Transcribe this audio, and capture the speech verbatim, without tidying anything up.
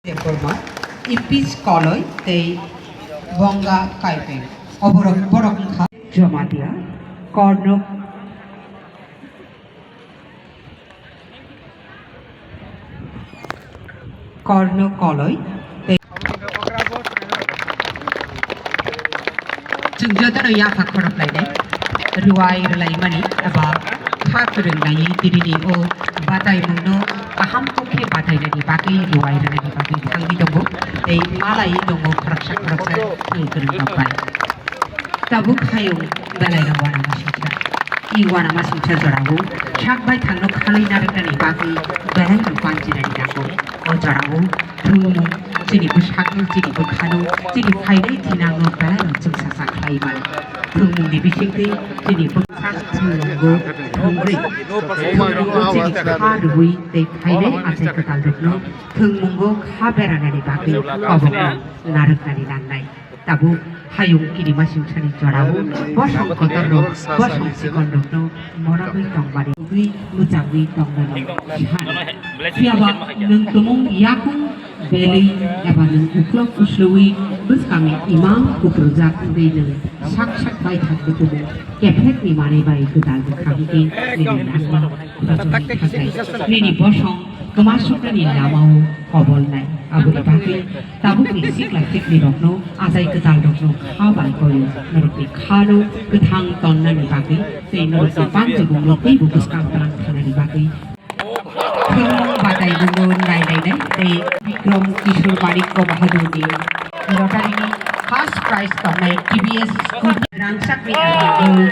Debbarma, Ipis Koloi tei Bonga Kaipeng. Oborok borok wngkha Jamatia, Kornok, Korno Koloi tei chwng jotono yapha khorok lainai, ruwai rwlaimani eba kha kwrwng laiwi tini o bataimungno kaham khe batainani bagwi, ruwai rwnani bagwi thangwi tongo tei malai tongo khoroksa khoroksa thang kwrwng rok bai. Tabuk hayung belai rok uanama singsa. I uanama singsa jorao sak bai thangno khalwi narwknani bagwi belai no panjinani nango. O jorao thwngmung chini bwsakno, chini bwkhano, chini phainai thinangno belai no chwngsasa khlai mano. Thwngmungni bisingtwi chini bwsak thwngmungo thwngwi, thwngmungo chini kha rwui tei phainai achai kwtal rokno thwngmungo kha beranani bagwi kobokno narwknani nangnai. Tabuk hayung kinima singsa ni jorao bosong kotor rok, bosong chikon rok no moragwi tongmani, wi mwchangwi tongnani san. Phiyaba nwng tumung yakung belwi eba nwng uklok uslowi bwskangni imang kuprujak wngwi nwng sak sak baithang kutumu kephek ni manwi bai gwdal bwkha hwnkhe nini nangma khoroknwi thangnai. Nini bosong kwma suknani lamao kobolnai. Aboni bagwi tabukni sikla sikli rokno, achai kwtal rokno kha bai koyo. Norokni khano kwthang tonnani bagwi tei norokni panjagungno teibo bwskang tlang thanani bagwi. Thwngmung batai bungo nailainai tei Bikram Kishore Manikya Bahadurni Rotary-ni first prize tongnai T B S school rangchakni abo